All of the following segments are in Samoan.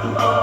Yeah.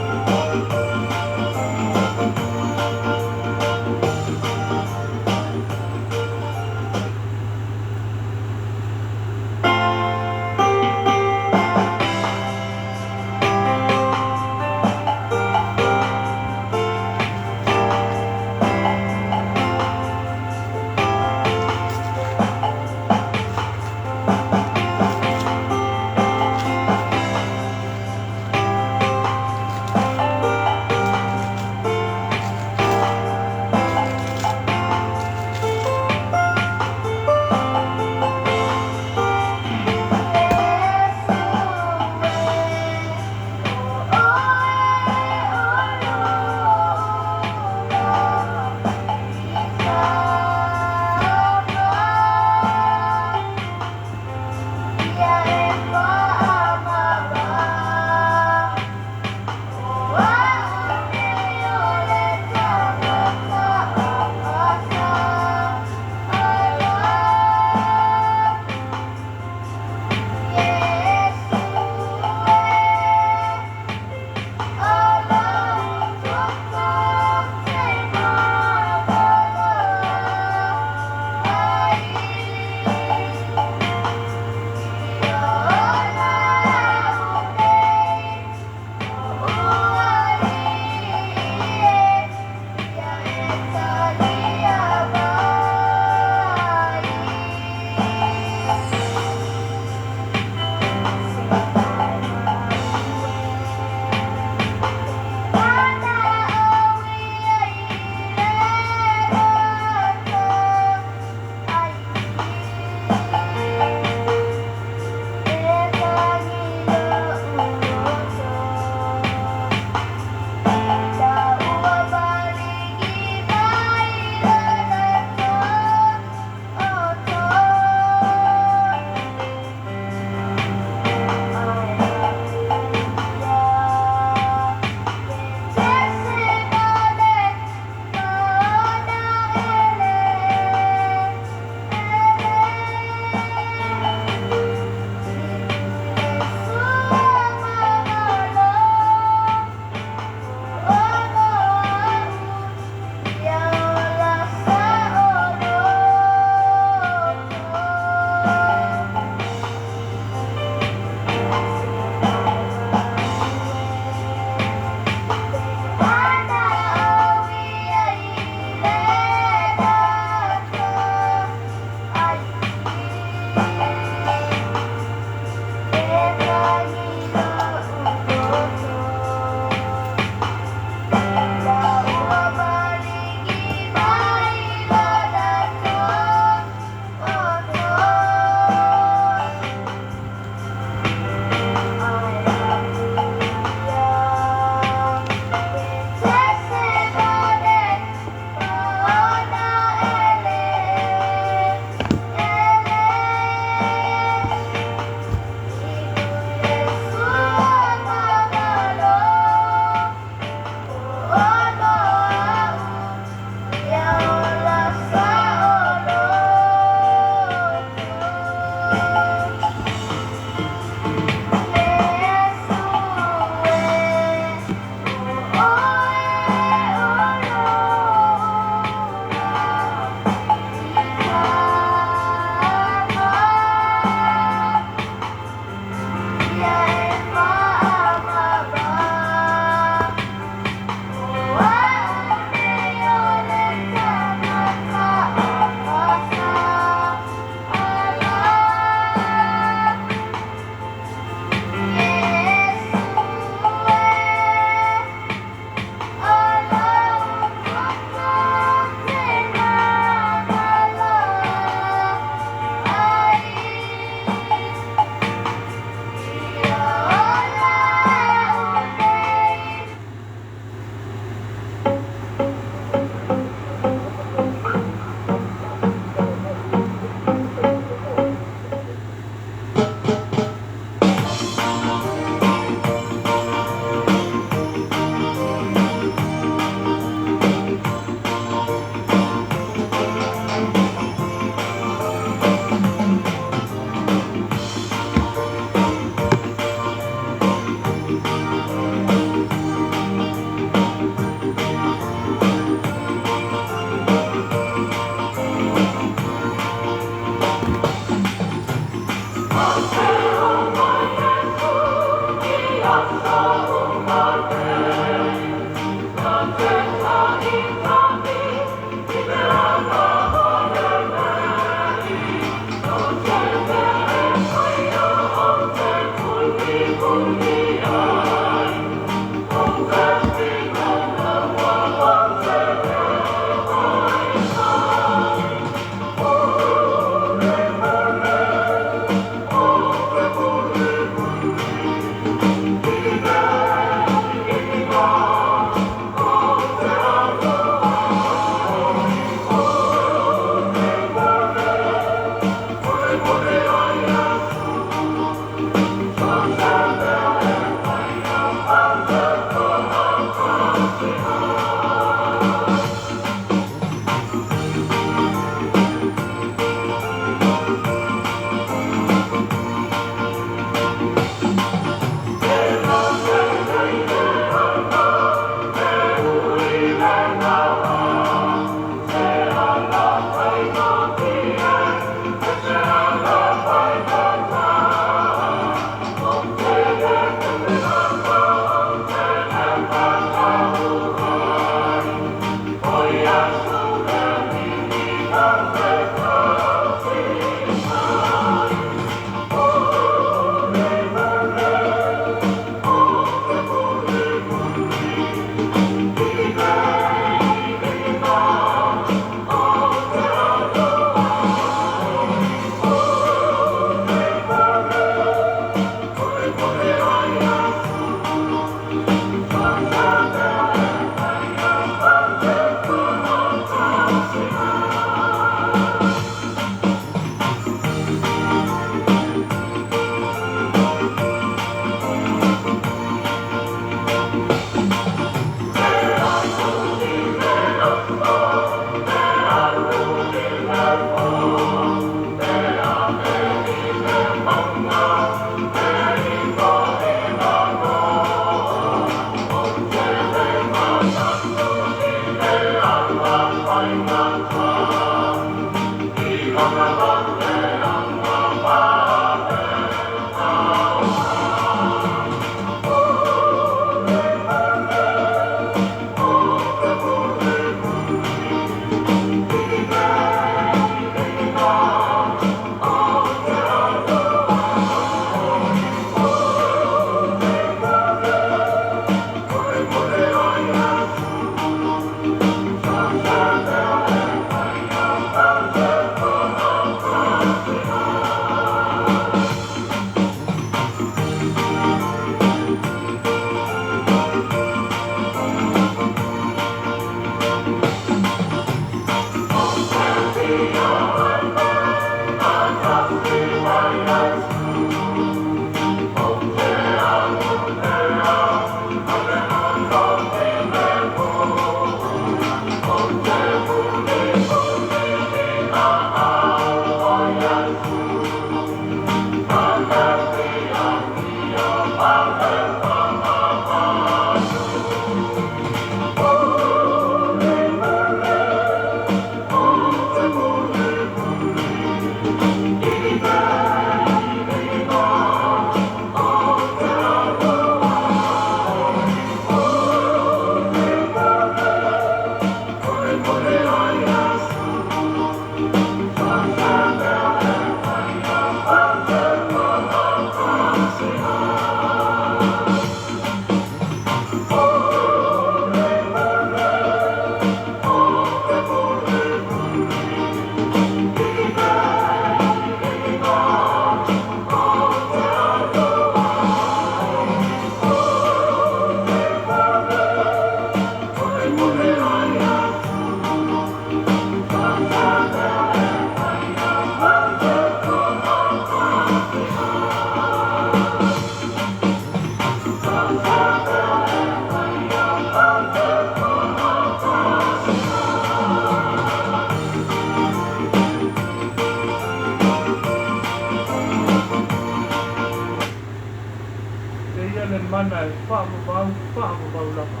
mana e faavavau faavavau lava.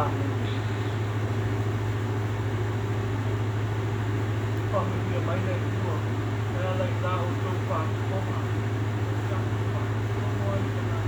Amene. Faamanuia mai le Atua e ala i la outou faafofoga ua tatou faalogologo ai i lana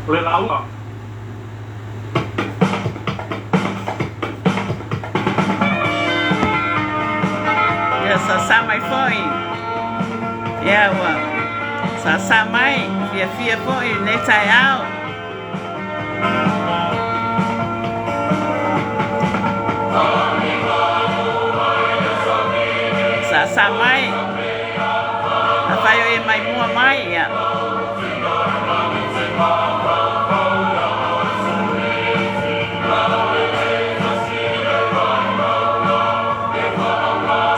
O le lauga. Ia sāsā mai foi. Ia ua sāsā mai, fiafia foi i lenei taeao. Sāsā mai. Afai o e mai mua mai, ia.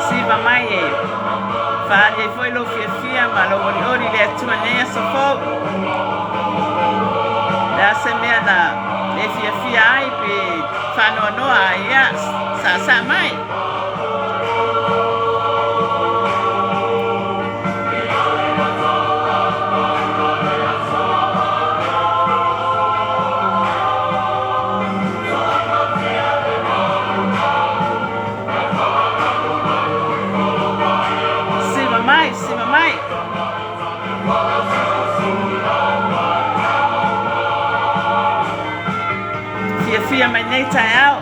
Siva mai e faaali ai foi lou fiafia ma lou olioli i le Atua i lenei aso fou. O le a se mea na e fiafia ai pe faanoanoa ai, ia, saasaa mai. Siva mai, siva mai. Fiafia mai nei taeao.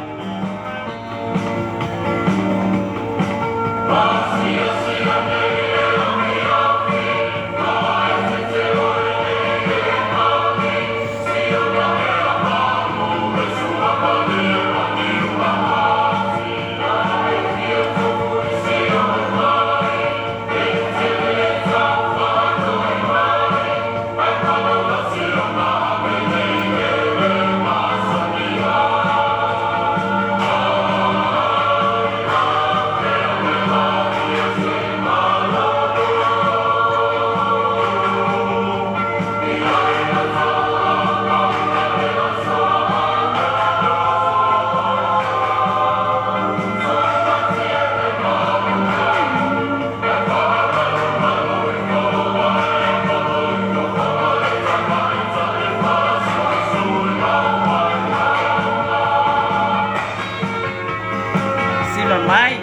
Siva mai.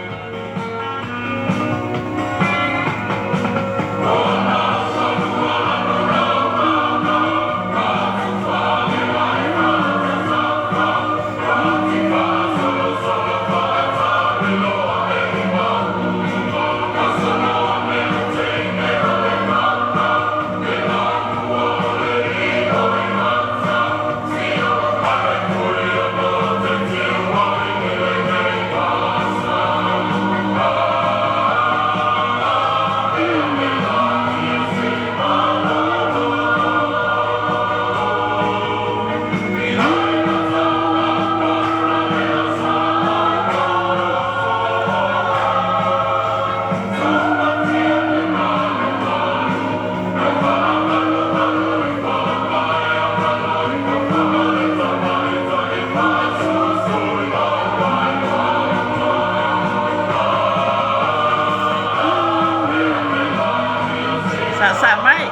Saasaa mai,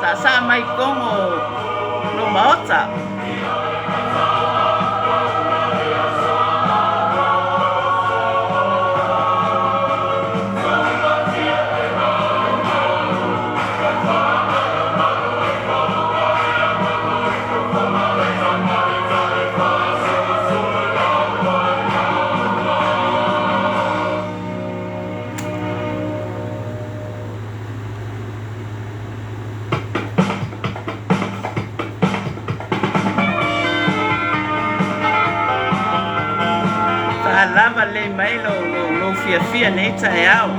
saasaa mai i totonu o lou maota. Faalava lelei mai lou fiafia nei taeao.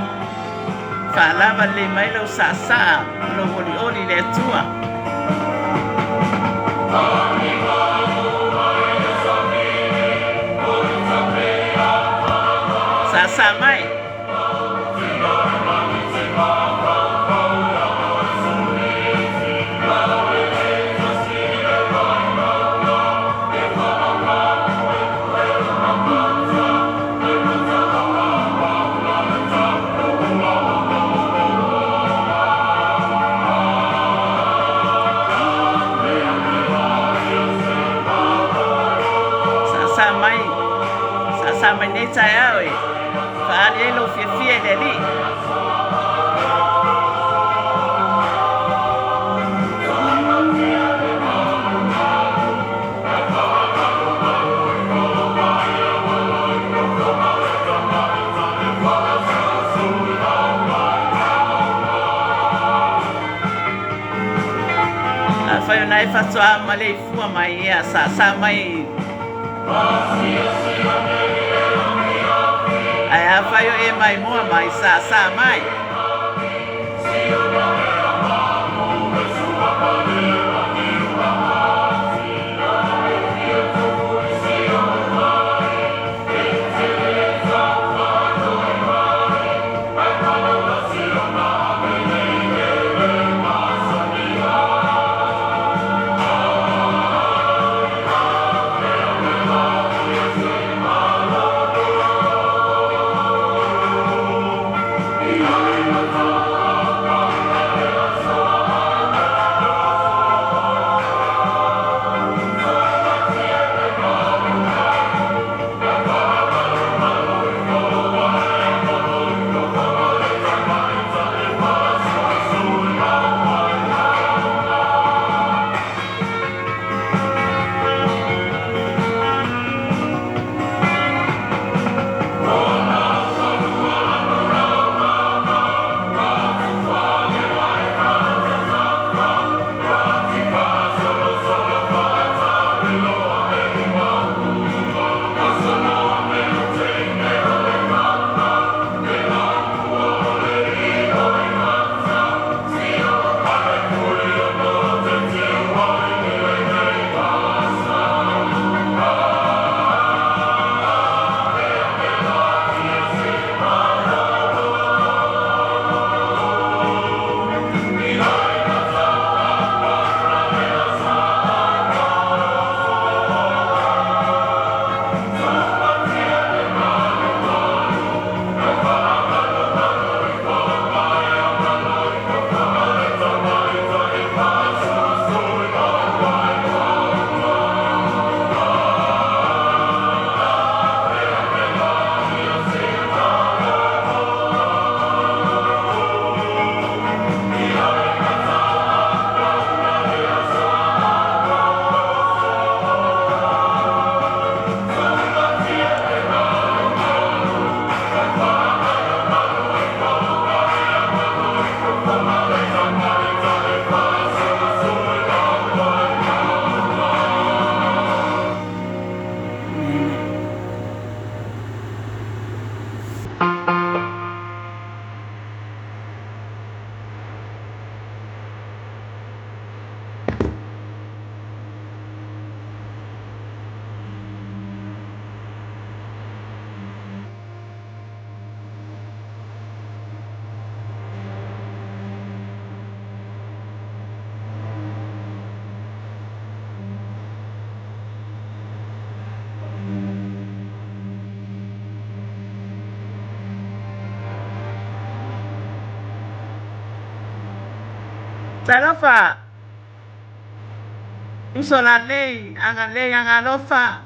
Faalava lelei mai lou saasaa ma lou olioli i le Atua. Saasaa mai. Saasaa mai, saasaa mai nei taeao e faaali ai lou fiafia i le Alii. Afai o na e faatoa maleifua mai ia saasaa mai. Ae afai o e maimoa mai, saasaa mai. Talofa, uso lalei, agalei agalofa.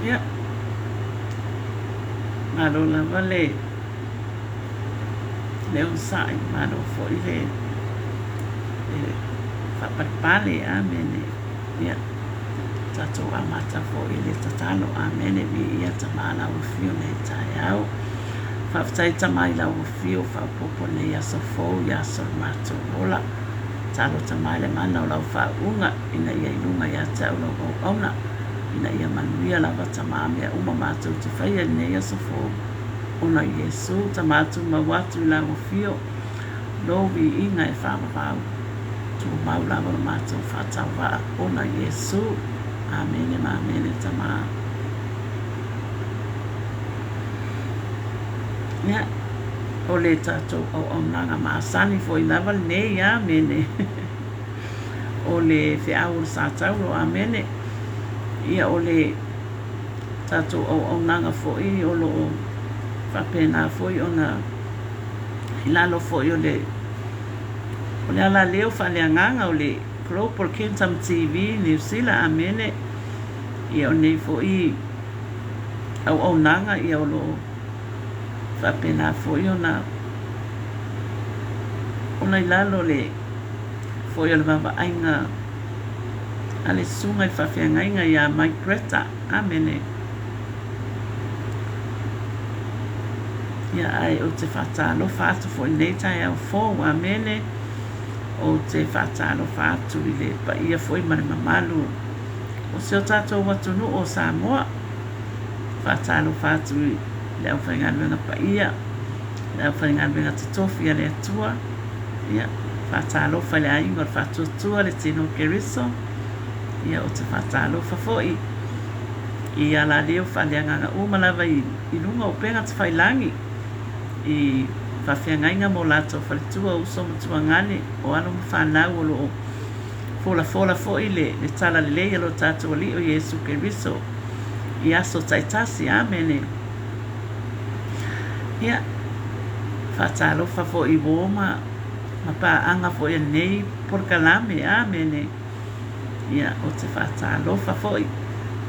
Ia, malo lava le le onosai, malo foi le le faapalepale. Amene. Ia, tatou amata foi i le tatalo. Amene. Viia Tama lau Afio nei taeao. Faafetai Tama i lau Afio faaopoopo nei aso fou i aso o le matou ola. Tatalo Tama i le mana o lau faauuga ina ia i luga ia te au lau auauna ina ia manuia lava Tama mea uma matou te faia i lenei aso fou ona o Iesu Tama tumau atu i lau Afio lou viiga e faavavau tumau lava lo matou faatauvaa ona o Iesu. Amene ma amene Tama. Ia, o le tatou auaunaga masani foi lava lenei, amene. O le feau o le Satauro, amene. Ia, o le tatou auaunaga foi o lo o faapena foi ona i lalo foi o le o le alaleo faaleagaga o le Global Kingdom TV Niu Sila, amene. Ia, o nei foi auaunaga ia o lo o faapena foi ona ona i lalo le foi o le vaavaaiga a le susuga i le faafeagaiga ia Mike Greta. Amene. Ia ae ou te faatalofa atu foi i lenei taeao fou. Amene. Ou te faatalofa atu i le paia foi ma le mamalu o si o tatou atunuu o Samoa. Faatalofa atu i le aufaigaluega paia, le aufaigaluega totofi a le Atua. Ia, faatalofa i le aiga o le Faatuatua, le Tino o Keriso. Ia, ou te faatalofa foi i alaleo faaleagaga uma lava i luga o upega tafailagi i faafeagaiga ma o latou faletua, uso ma tuagane, o alo ma fanau o lo o folafola foi le, le talalelei a lo tatou Alii o Iesu Keriso i aso taitasi. Amene. Ia, faatalofa foi i uō ma, ma paaga foi a lenei polokalame. Amene. Ia, ou te faatalofa foi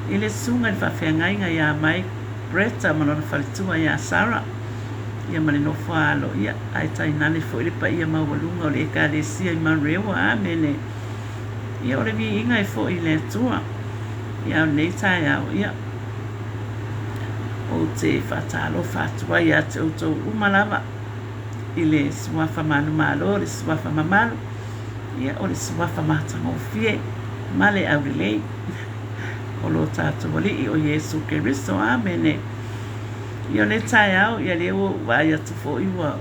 i le susuga i le faafeagaiga ia Mike Bretta ma lona faletua ia Sarah, ia ma le nofo a alo, ia, ae tainane foi le paia maualuga o le Ekalesia i Manurewa. Amene. Ia, o le viiga e foi i le Atua. Ia, o lenei taeao, ia, ou te faatalofa atu ai ia te outou uma lava i le suafa manumalo, le suafa mamalu, ia, o le suafa matagofie ma le aulelei o lo tatou Alii o Iesu Keriso. Amene. Ia, o lenei taeao, ia, lea ua ou vaai atu foi ua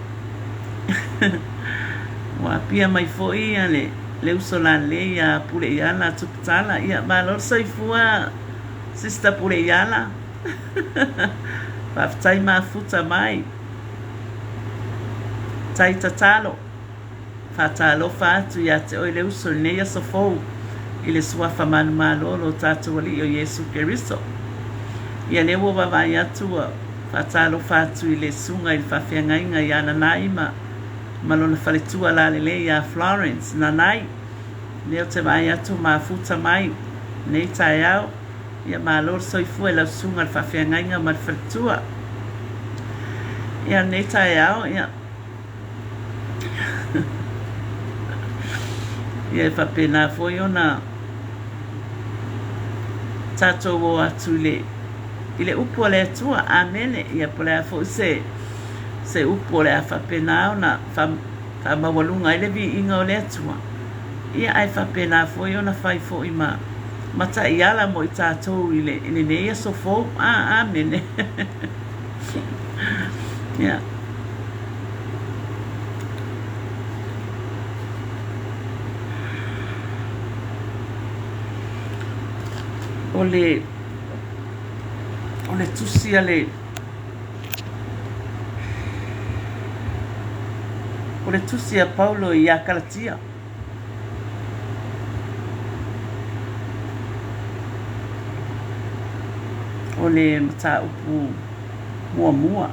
ua apia mai foi ia le, le uso lalelei ia Puleiala Tuputala. Ia, malo le soifua, Sister Puleiala. Faafetai mafuta mai. Tai tatalo. Faatalofa atu ia te oe le uso i lenei aso fou i le Suafa manumalo o lo tatou Alii o Iesu Keriso. Ia lea ua vaavaai atu ua faatalofa atu i le Susuga i le Faafeagaiga ia Nanai ma ma lona faletua lalelei ia Florence Nanai. Lea ou te vaai atu mafuta mai lenei taeao. Ia malo le soifua i lau Susuga i le Faafeagaiga ma le faletua. Ia lenei taeao, ia Ia e faapena foi ona tatou o atu i le i le upu a le Atua. Amene. Ia po o le a foi se se upu o le a faapena ona faamaualuga ai le viiga o le Atua. Ia ae faapena foi ona fai foi ma ma taiala mo i tatou i le i lenei aso fou. A, amene. Ia. O le o le tusi a le O le tusi a Paulo iā Kalatia. O le mataupu muamua.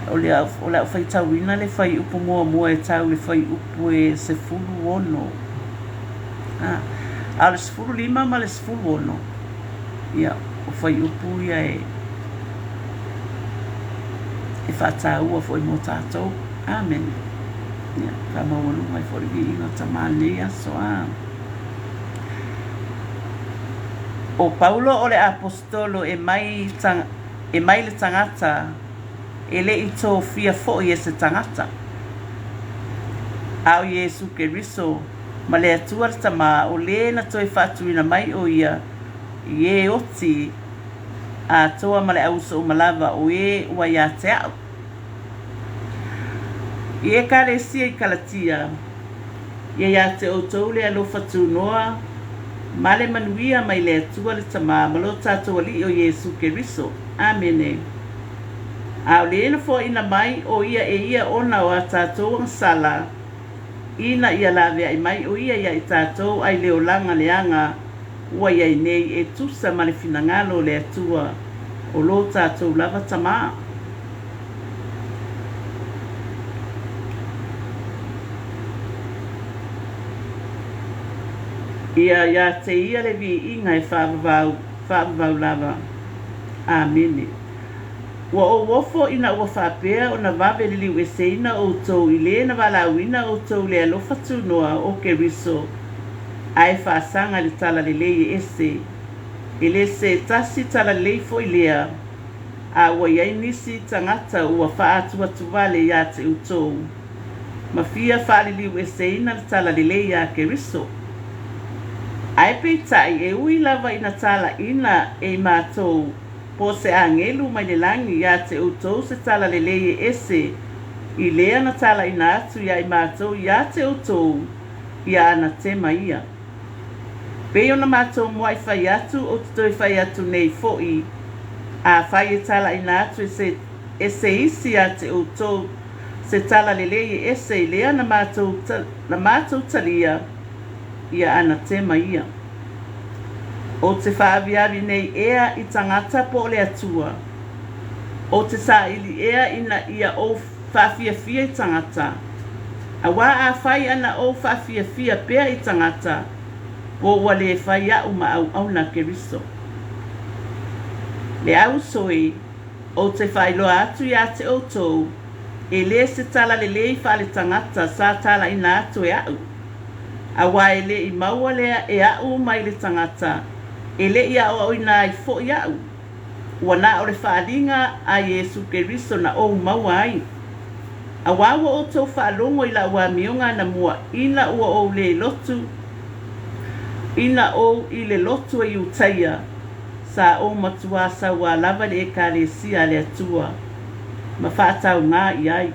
O le o le a ou faitauina le fuaiupu muamua e tau i le fuaiupu e 16. A o le 15 ma le 16. Ia, o fuaiupu ia e e faataua foi mo tatou. Amene. Ia, faamaualuga ai foi le viiga o Tama i lenei aso. A. O Paulo o le Aposetolo e mai, e mai le tagata e le i tofia foi e se tagata, a o Iesu Keriso ma le Atua le Tama o lē na toe faatuina mai o ia i ē oti atoa ma le auuso uma lava o ē ua iā te a'u. I Ekalesia i Kalatia, ia iā te outou le alofa tunoa ma le manuia mai le Atua le Tama ma lo tatou Alii o Iesu Keriso. Amene. A o lē na foaina mai o ia e ia ona o a tatou agasala, ina ia laveai mai o ia iā i tatou ai le olaga leaga ua i ai nei e tusa ma le finagalo o le Atua o lo tatou lava Tama. Ia iā te ia le viiga e faavavau, faavavau lava. Amene. Ua ou ofo ina ua faapea ona vave liliueseina outou i lē na valaauina outou i le alofa tunoa o Keriso, ae faasaga i le talalelei e ese. E le se tasi talalelei foi lea, a ua i ai nisi tagata ua faaatuatuvale iā te outou, ma fia faaliliueseina le talalelei a Keriso. Ae peitai, e ui lava ina talaina e i matou, po o se agelu mai le lagi iā te outou se talalelei e ese i lea na talaina atu iā i matou iā te outou, ia anatema ia. Pei ona matou muaʻi fai atu, ou te toe fai atu nei foʻi, afai e talaina atu e se, e se isi iā te outou se talalelei e ese i lea na matou, na matou talia, ia anatema ia. Ou te faaaviavi nei ea i tagata po o le Atua? Ou te saili ea ina ia ou faafiafia i tagata? Auā afai ana ou faafiafia pea i tagata, po ua lē fai aʻu ma auauna a Keriso. Le auso e, ou te faailoa atu iā te outou, e lē se talalelei faaletagata sa talaina atu e aʻu. Auā e le i maua lea e aʻu mai le tagata, e le i aʻoaʻoina ai foʻi aʻu. Ua na o le faaaliga a Iesu Keriso na ou maua ai. Auā ua outou faalogo i laʻu amioga anamua ina ua ou le lotu, ina ou i le lotu e Iutaia, sa ou matuā sauā lava i le Ekalesia a le Atua, ma faataugā i ai.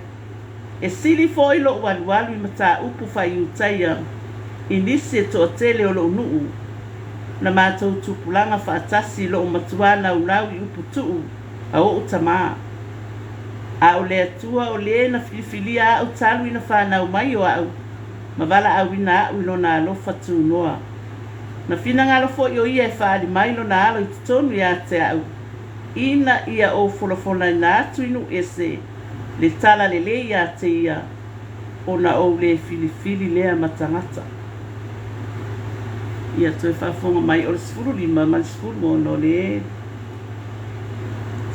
E sili foi loʻu alualu i mataupu faaiutaia i nisi e toatele o loʻu nuu, na matou tupulaga faatasi i loʻu matuā naunau i upu tuu a oʻu tamā. A o le Atua o lē na filifilia aʻu talu ina fanau mai o aʻu ma valaauina aʻu i lona alofa tunoa. Na finagalo foi o ia e faaali mai lona alo i totonu iā te aʻu, ina ia ou folafolaina atu i nuu ese, le talalelei iā te ia, ona ou lē filifili lea ma tagata. Ia toe faafofoga mai o le 15 ma le 16 le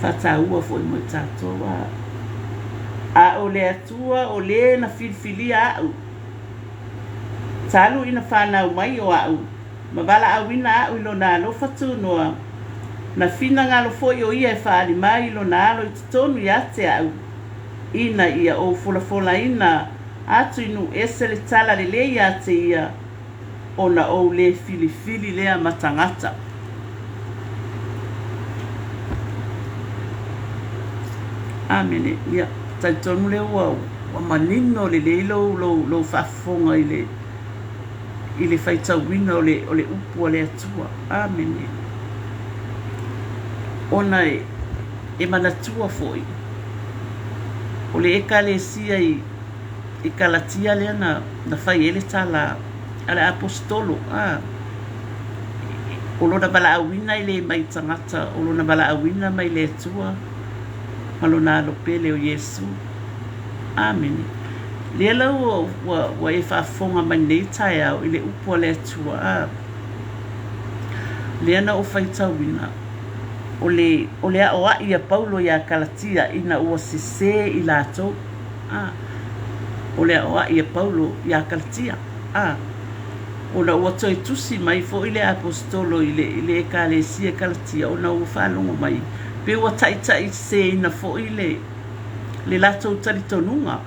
faataua foi mo i tatou a. A o le Atua o lē na filifilia aʻu, talu ina fanau mai o aʻu, ma valaauina aʻu i lona alofa tunoa, na finagalo foi o ia e faaali mai i lona alo i totonu iā te aʻu, ina ia ou folafolaina atu i nuu ese le talalelei iā te ia, ona ou lē filifili lea ma tagata. Amene. Ia, talitonu lea ua, ua manino lelei lou, lou, lou faafofoga i le, i le faitauina o le, o le upu a le Atua. Amene. Ona e, e manatua foi, o le Ekalesia i, i Kalatia lea na, na fai ai le tala a le Aposetolo, a, o lona valaauina e le mai tagata, o lona valaauina mai le Atua ma lona Alo pele o Iesu. Amene. Lea la ua, ua, ua e faafofoga mai lenei taeao i le upu a le Atua, a. Lea na ou faitauina, o le, o le aʻoaʻi a Paulo iā Kalatia ina ua sesē i latou. A, o le aʻoaʻi a Paulo iā Kalatia. A, ona ua toe tusi mai foi le Aposetolo i le, i le Ekalesia Kalatia ona ua faalogo mai pe ua taitaiseseina foi le, le latou talitonuga.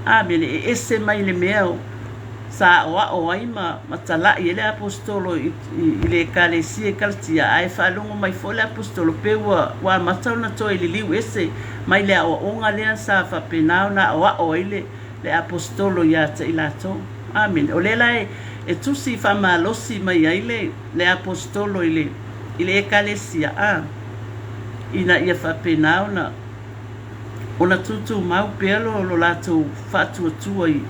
Amene, e ese mai le mea o sa aʻoaʻo ai ma, ma talaʻi ai le Aposetolo i, i, i le Ekalesia i Kalatia, ae faalogo mai foi le Aposetolo pe ua, ua amata ona toe liliu ese mai le aoaoga lea sa faapena ona aʻoaʻo ai le, le Aposetolo iā te i latou. Amene. O lea la e, e tusi faamalosi mai ai le, le Aposetolo i le, i le Ekalesia, a, ina ia faapena ona, ona tūtūmau pea lo, lo latou faatuatua i,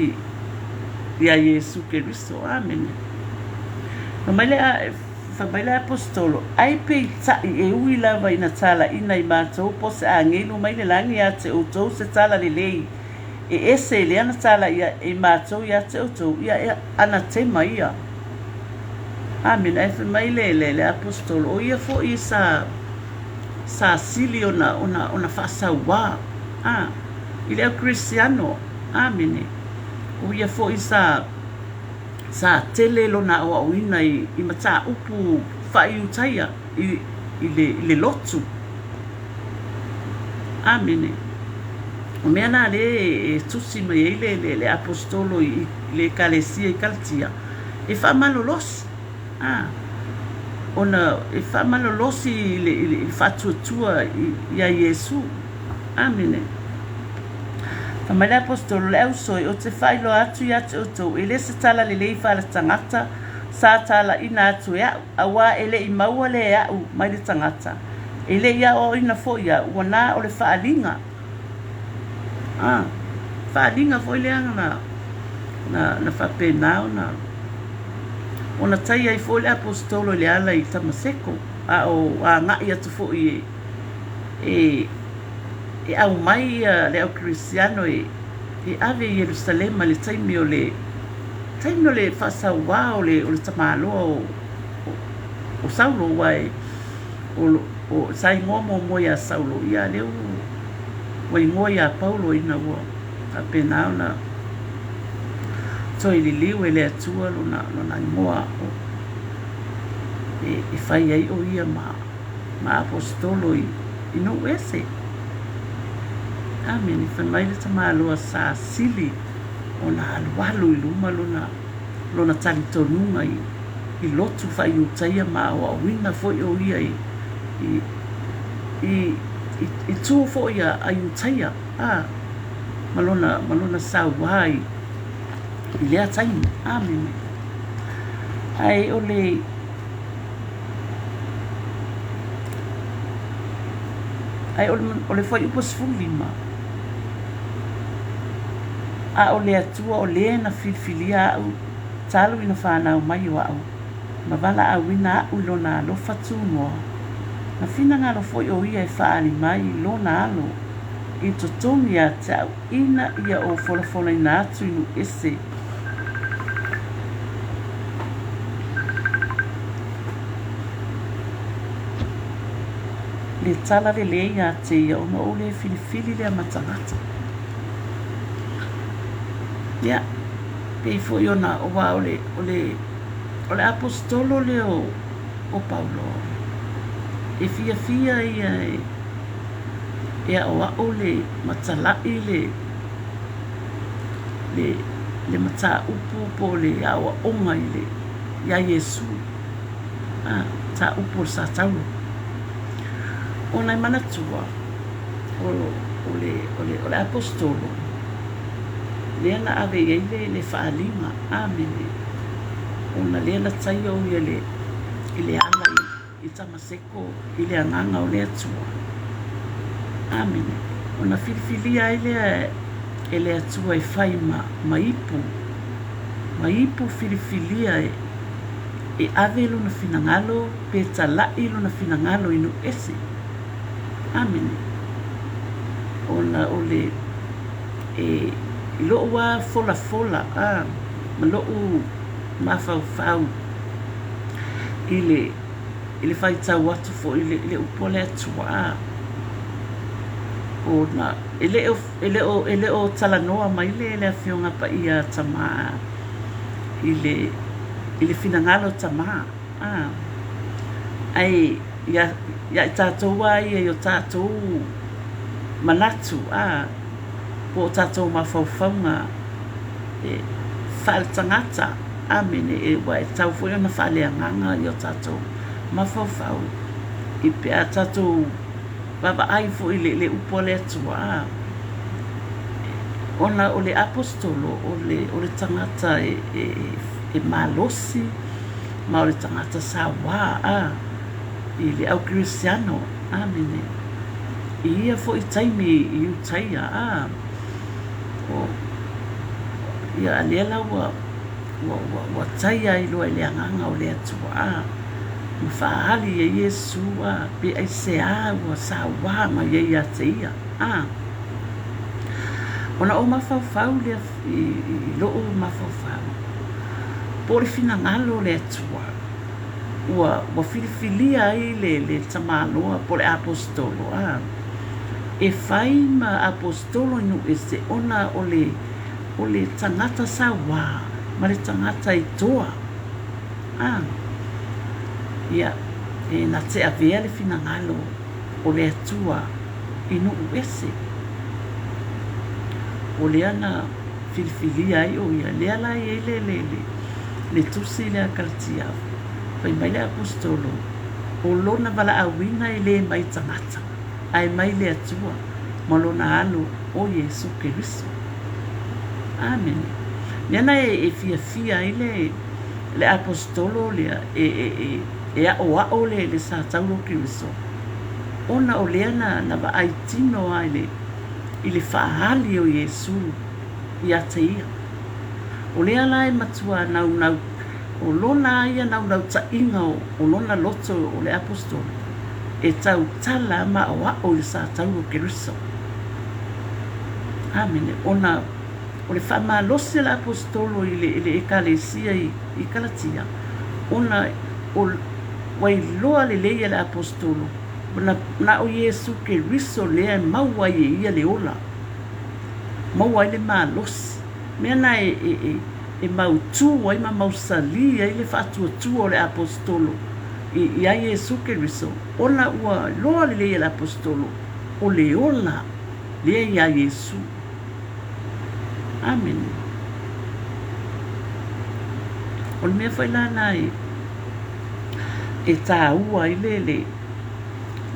i, iā Iesu Keriso. Amene. Fai mai le, fai mai le Aposetolo, Ai peitaʻi e ui lava ina talaʻina i matou po se agelu mai le lagi iā te outou se tala lelei, e ese i lea na talaʻia e matou iā te outou, ia e anatema ia. Amene. Ae fai mai le, le, le Aposetolo, o ia foi sa, sa sili ona, ona, ona faasauā, a, i le au Kerisiano. Amene. O ia foi sa, sa tele lona aoaoina i, i mataupu faa-Iutaia i, i le, i le lotu. Amene. O mea na lea e, e tusi mai ai le, le, le Aposetolo i, i le Ekalesia i Kalatia, e faamalolosi. A, ona e faamalolosi i le, i le, i le faatuatua iā Iesu. Amene. Fai mai le Aposetolo, Le ausoe, ou te faailoa atu iā te outou, e le se tala lelei faaletagata sa talaʻina atu e aʻu, auā e le i maua lea e aʻu mai le tagata, e le i aoaoina foi au, ua na o le faaliga. A, faaliga foi lea na, na, na faapena ona, ona tai ai foi le Aposetolo i le ala i Tamaseko, a o agaʻi atu foi e, e, e aumai ia le au Kerisiano e, e ave i Ierusalema i le taimi o le, taimi o le faasauā o le, o le tamaloa o, o, o Saulo, aua e, o, o, sa igoa muamua iā Saulo, ia lea ua, ua igoa iā Paulo ina ua faapena ona toe liliu e le Atua lona, lona igoa o, e, e fai ai ʻo ia ma, ma Aposetolo i, i nuu ese. Amene. Fai mai le tamaloa sa sili ona alualu i luma lona, lona talitonuga i, i lotu faa-Iutaia ma aoaoina foi ʻo ia i, i, i, i, i tū foi a, a Iutaia, a, ma lona, ma lona sauā i, i lea taimi. Amene. Ae o le, Ae o le fuaiupu 15, A o le Atua o le na filifilia aʻu talu ina fanau mai o aʻu, ma valaauina aʻu i lona alofa tunoa, na finagalo foi ʻo ia e faaali mai lona alo i totonu iā te aʻu ina ia ou folafolaina atu i nuu ese. Le tala lelei iā te ia ona ou le filifili lea ma tagata. Ia, pei foi ona aua o le, o le, o le Aposetolo lea o, o Paulo, e fiafia ia e, e aʻoaʻo le matalaʻi le, le, le mataupu po o le aoaoga i le, iā Iesu, a, mataupu o le Satauro. Ona e manatua, o, o le, o le, o le Aposetolo, lea na ave i ai le, le faaliga, amene, ona lea na taia o ia le, i le ala i, i Tamaseko i le Agaga o le Atua. Amene. Ona filifilia ai lea e le Atua e fai ma, ma ipu, ma ipu filifilia e, e ave lona finagalo pe talaʻi lona finagalo i nuu ese. Amene. Ona o le, e, i loʻu lava folafola, a, ma loʻu mafaufau. I le, i le faitau atu foi i le, i le upu a le Atua, a, ona e le o, e le o, e le o talanoa mai le, le Afioga Paia a Tamā i le, i le finagalo o Tamā, a, ae ia, ia i tatou lava ia i o tatou manatu, a, po o tatou mafaufauga e faaletagata. Amene. E, ua e tau foi ona faaleagaga i o tatou mafaufau i pe a tatou vaavaai foi i le, le upu a le Atua, a, ona o le Aposetolo o le, o le tagata e, e, e malosi ma o le tagata sauā, a, i le au Kerisiano. Amene. I ia foi taimi i Iutaia, a, o, ia, a lea la ua, ua, ua, ua taia ai loa i le Agaga o le Atua, a, ma faaali e Iesu, a, pe aisea ua sauā mai ai ia te ia, a. Ona ou mafaufau lea i, i lo'u mafaufau, po o le finagalo o le Atua, ua, ua filifilia ai le, le tamaloa po o le Aposetolo, a, e fai ma Aposetolo i nuu ese ona o le, o le tagata sauā ma le tagata i toa. A, ia, e na te avea le finagalo o le Atua i nuu ese. O lea na filifilia ai o ia, lea la e i ai le, le, le, le tusi lea a Kalatia, fai mai le Aposetolo, o lona valaauina e le mai tagata, ae mai le Atua ma lona Alo o Iesu Keriso. Amene. Mea na e, e fiafia ai le, le Aposetolo lea e, e, e, e aʻoaʻo le, le Sa Taulo Keriso, ona o lea na, na vaai tino lava i le, i le faaali o Iesu ia te ia. O lea la e matua naunau, o lona lava ia naunautai-ga o, o lona loto o le Aposetolo, e tautala ma aʻoaʻo i le Sa Taulo Keriso. Amene. Ona o le faamalosi a le Aposetolo i le, i le Ekalesia i, i Kalatia, ona o, ua iloa lelei e le Aposetolo, na, na o Iesu Keriso lea e maua ai e ia le ola, maua ai le malosi. Mea na e, e, e, e mautū ai ma mausali ai le faatuatua o le Aposetolo i, iā Iesu Keriso, ona ua iloa lelei e le Aposetolo o le ola lea iā Iesu. Amene. O le mea foi la na e, e tāua ai le, le,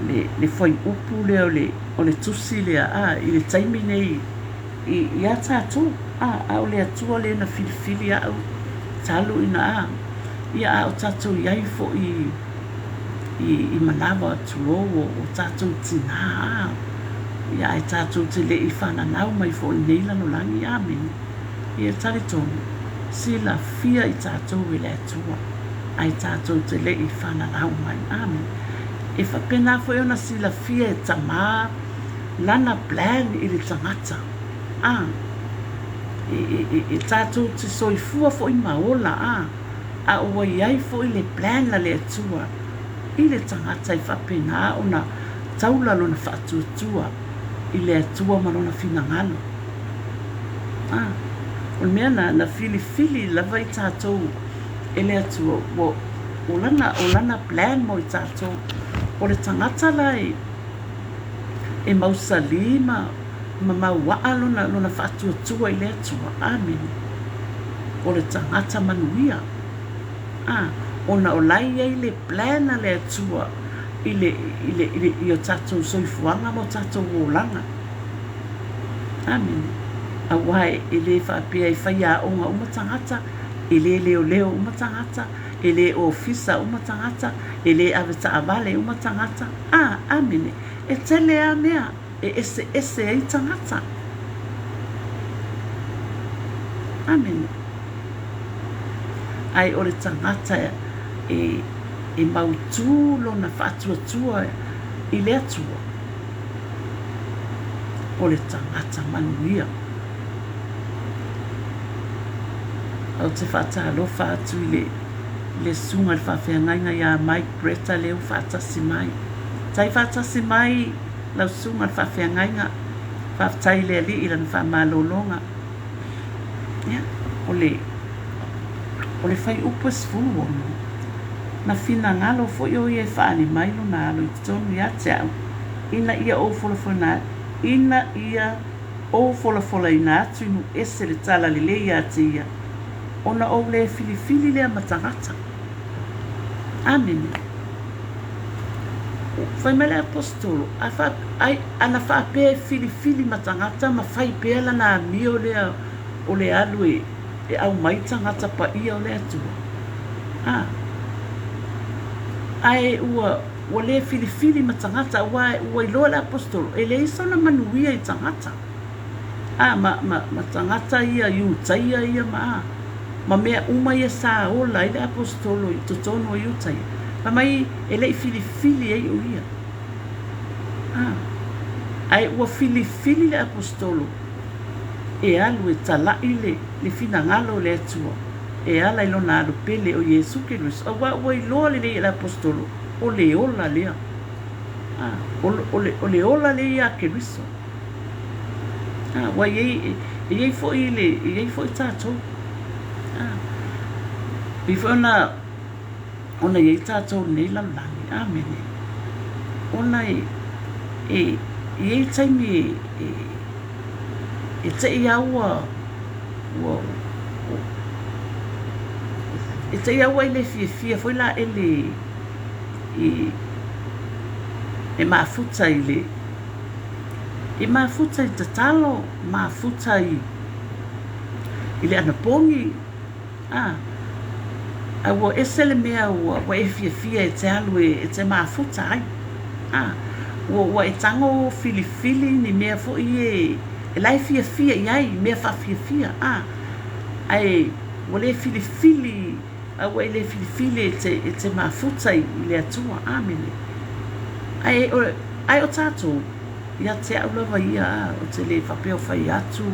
le, le fuaiupu lea o le, o le tusi lea, a, i le taimi nei i, iā tātou, a, a o le Atua lea na filifili a'u talu ina, a, ia a o tātou i ai foi i, i, i manawa, tulou, o, o tātou tinā, a, ia ae tātou te le i whananau mai foi i nei lalolagi, amene. Ia talitonu, silafia i tātou e le Atua, ae tātou te le i whananau mai, amene. E faapena foi ona silafia e Tamā lana plan i le tagata, a, e, e, e, e tātou te soifua foi ma ola, a, a ua i ai foi le plan a le Atua i le tagata e faapena ona taula lona faatuatua i le Atua ma lona finagalo. A, o le mea na, na filifili lava i tātou e le Atua, ua, o lana, o lana plan mo i tātou. O le tagata la e, e mausali ma, ma mauaa lona, lona faatuatua i le Atua. Amene. O le tagata manuia. A, ona o la e i ai le plan a le Atua i le, i le, i le, i o tātou soifuaga ma o tātou olaga. Amene. Aua e le faapea e faiaoga uma tagata, e le leoleo uma tagata, e le ofisa uma tagata, e le avetaavale uma tagata. A, amene. E tele lava mea e eseese ai tagata. Amene. Ae o le tagata e, e mautū lona faatuatua i le Atua, o le tagata manuia. Ou te faatalofa atu i le i le susuga i le faafeagaiga ia Mike Bretta lea ua faatasi mai. Tai faatasi mai lau susuga i le faafeagaiga. Faafetai i le Alii i lana faamalologa. Ia, o le, o le fuaiupu e 16, na finagalo foi o ia e faaali mai lona alo i totonu ia te au, ina ia ou folafolina, ina ia ou folafolaina atu i nuu ese le tala lelei ia te ia, ona ou le filifili lea ma tagata. Amene. Fai mai le Aposetolo, a fa, ai, ana faapea e filifili ma tagata ma fai pea lana amio lea o le alu e, e aumai tagata paia o le Atua. A. Ae ua, ua le filifili ma tagata, aua ua iloa le Aposetolo, e leai sona manuia i tagata. A, ma, ma, ma tagata ia Iutaia ia ma, a, ma mea uma ia sa ola ai le Aposetolo i totonu o Iutaia. Fai mai e le i filifili ai o ia. A, ae ua filifili le Aposetolo e alu e talaʻi le, le finagalo o le Atua e ala i lona alo pele o Iesu Keriso, auā ua iloa lelei e le Aposetolo o le ola lea. A, o, o le, o le ola lea iā Keriso. A, ua i ai, e i ai foi le, e i ai foi tatou. A, pei foi ona, ona i ai tatou i lenei lalolagi. Amene. Ona e, e i ai taimi e, e, e te i lava ua, ua, e te i lava ua e le fiafia foi la e le, e, e mafuta i le, I mafuta i tatalo, mafuta i i le anapogi, a, a ua ese le mea ua, ua e fiafia e te alu e, e te mafuta ai, a, ua, ua e tago filifili ni mea foi e, e la e fiafia i ai, mea faafiafia, a, ae ua le filifili A ua e le filifili e te, e te mafuta i, i le Atua. Amene. Ae o, ae o tatou, ia te au lava ia, a, ou te le faapea o fai atu,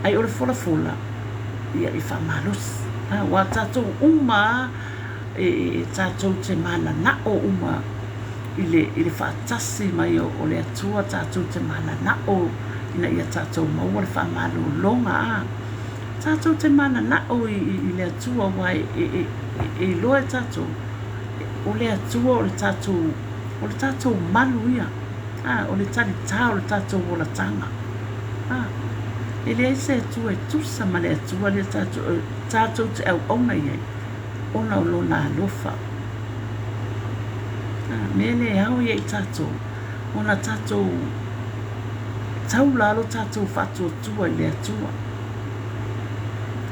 ae o le folafola, ia, e faamalosi. A, aua tatou uma a, e, e, tatou te mananao uma i le, i le faatasi mai o, o le Atua, tatou te mananao ina ia tatou maua le faamalologa, a. Tatou te mananao i, i, i le Atua aua e, e, e, e iloa e tatou, o le Atua o le tatou, o le tatou malu ia, a, o le talitā o le tatou olataga. A, e leai se Atua e tusa ma le Atua lea tatou, tatou te auauna i ai, ona o Lona alofa. A, mea lea e ao ia i tatou, ona tatou taula lo tatou faatuatua i le Atua.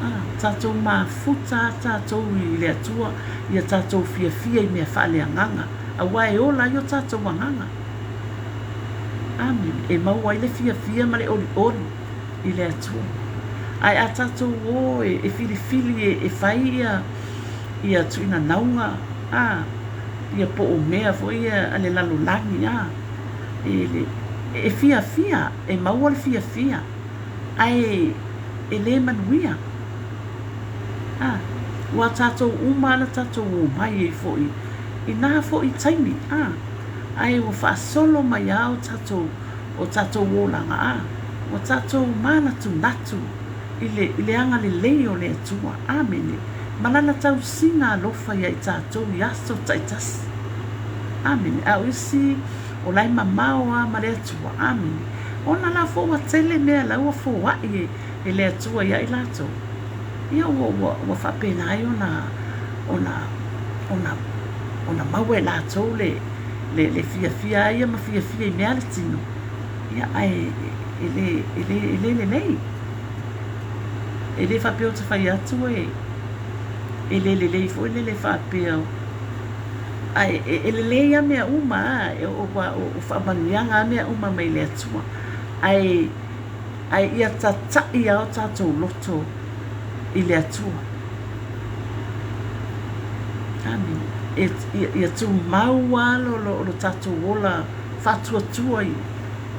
A, tatou mafuta a tatou i le Atua ia tatou fiafia i mea faaleagaga, aua e ola ai o tatou agaga. Amene. E maua ai le fiafia ma le olioli i le Atua. Ae a tatou o e, e filifili e, e fai ia, ia tuinanauga, a, ia po o mea foi ia a le lalolagi, a, e, le, e fiafia, e maua le fiafia, ae e le manuia. A, ua tatou uma lava na tatou omai ai foi i na foi taimi, a, ae ua faasolo mai lava o tatou, o tatou olaga, a, ua tatou manatunatu i le, i le agalelei o le Atua, amene, ma Lana tausiga alofa ia i tatou i aso taitasi. Amene. A o isi, o la e mamao lava ma le Atua. Amene. Ona la foi ua tele mea la ua foai e le Atua ia i latou, ia ua, ua, ua faapena ai ona, ona, ona, ona maua e latou le, le, le fiafia ai ia ma fiafia i mea a le tino, ia ae e le, e le, e le lelei. E le faapea ou te fai atu e, e le lelei foi lele faapea, ae e, e lelei lava mea uma, a, e, o, o, o faamanuiaga lava mea uma mai le Atua. Ae, ae ia tataʻi lava o tatou loto i le Atua. Amene. E, ia, ia tumau lava lo, lo, lo tatou ola faatuatua i,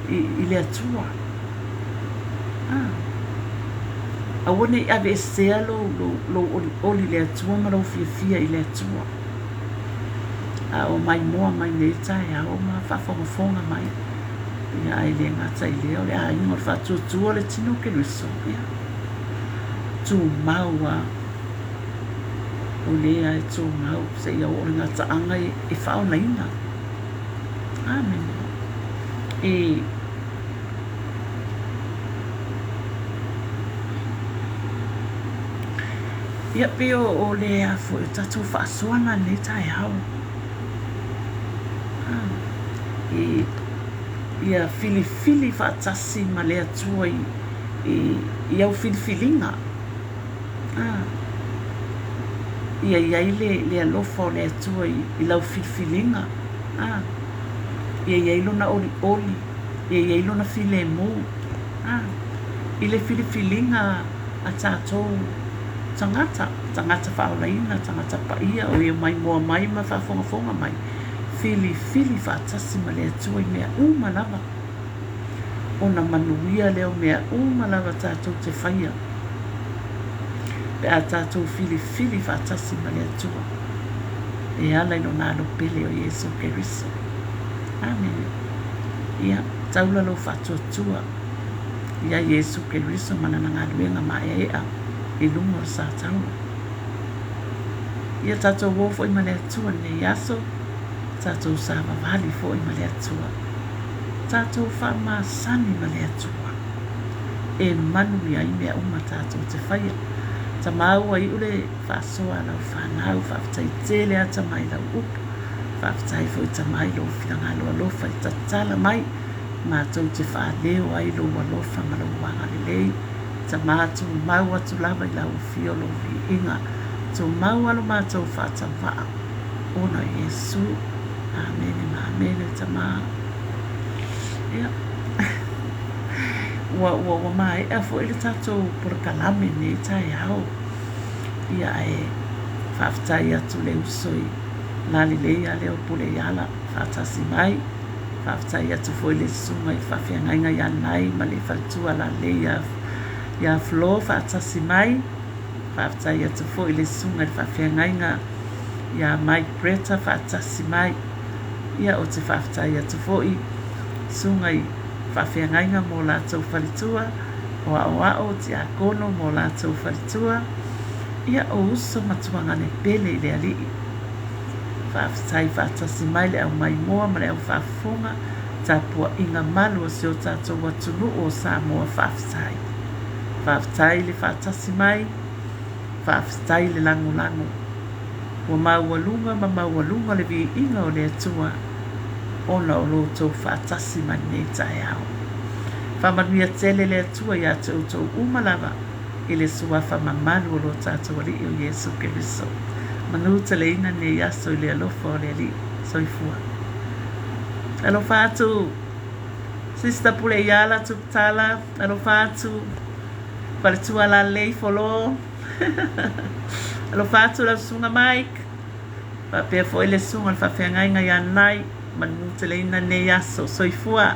i, i le Atua. Ah. Aua ne i aveesea lou, lou, lou olioli i le Atua ma lou fiafia i le Atua. A o maimoa mai nei taeao ma faafogafoga mai, ia ae le gata i lea o le aiga o le faatuatua o le tino o Keriso, ia, tumau lava, o lea e tumau seia oo le gataaga e faaolaina. Amene. E Ia pei o le a foi o tatou faasoa na i lenei taeao. I ia filifili faatasi ma le Atua i i au filifiliga. Ia i ai le alofa o le Atua i lau filifiliga. Ia i ai Lona olioli, ia i ai Lona filemu. I le filifiliga a tatou tagata, tagata faaolaina, tagata paia, o e maimoa mai ma faafogafoga mai, filifili faatasi ma le Atua i mea uma lava, ona manuia lea o mea uma lava tatou te faia pe a tatou filifili faatasi ma le Atua e ala i Lona Alo pele o Iesu Keriso. Amene. Ia, taula lou faatuatua ia Iesu Keriso ma Lana galuega maeaea i luga o le sa taula. Ia tatou o foi ma le Atua i lenei aso, tatou savavali foi ma le Atua, tatou faamasani ma le Atua e manuia ai mea uma tatou te faia. Tama ua iu le faasoa a lau fanau, faafetai tele lava Tama i lau upu, faafetai foi Tama i lou finagalo alofa i tatala mai matou te faaleo ai lou alofa ma lou agalelei. Tama tumau atu lava i lau afio lou viiga, tumau alo matou faatavaa ona o Iesu. Amene ma amene Tama. Ia, ua, ua, ua maea foi le tatou polokalame i lenei taeao. Ia, ae faafetai atu le uso i lalelei a lea o Puleiala faatasi mai. Faafetai atu foi i le susuga i le faafeagaiga ia Nai ma le faletua lalelei ia, ia Flo faatasi mai. Faafetai atu foi i le susuga i le faafeagaiga ia Mike Bretta faatasi mai. Ia ou te faafetai atu foi susuga i faafeagaiga mo latou faletua, o aoao, tiakono mo latou faletua, ia o uso ma tuagane pele i le Alii. Faafetai faatasi mai le au maimoa ma le au faafofoga, tapuaiga malu a si o tatou atunuu o Samoa faafetai. Faafetai le faatasi mai, faafetai le lagolago. Ua maualuga ma maualuga le viiga o le Atua ona o lo outou faatasi mai lenei taeao. Faamanuia tele le Atua ia te outou uma lava i le Suafa mamalu o lo tatou Alii o Iesu Keriso. Manuteleina lenei aso i le alofa o le Alii. Soifua. Alofa atu Sister Puleiala Tuputala, alofa atu Faletua Lalei Folo. Alofa atu lau Susuga Mike, faapea foi le Susuga o le Faafeagaiga ia Nai, manuteleina lenei aso. Soifua.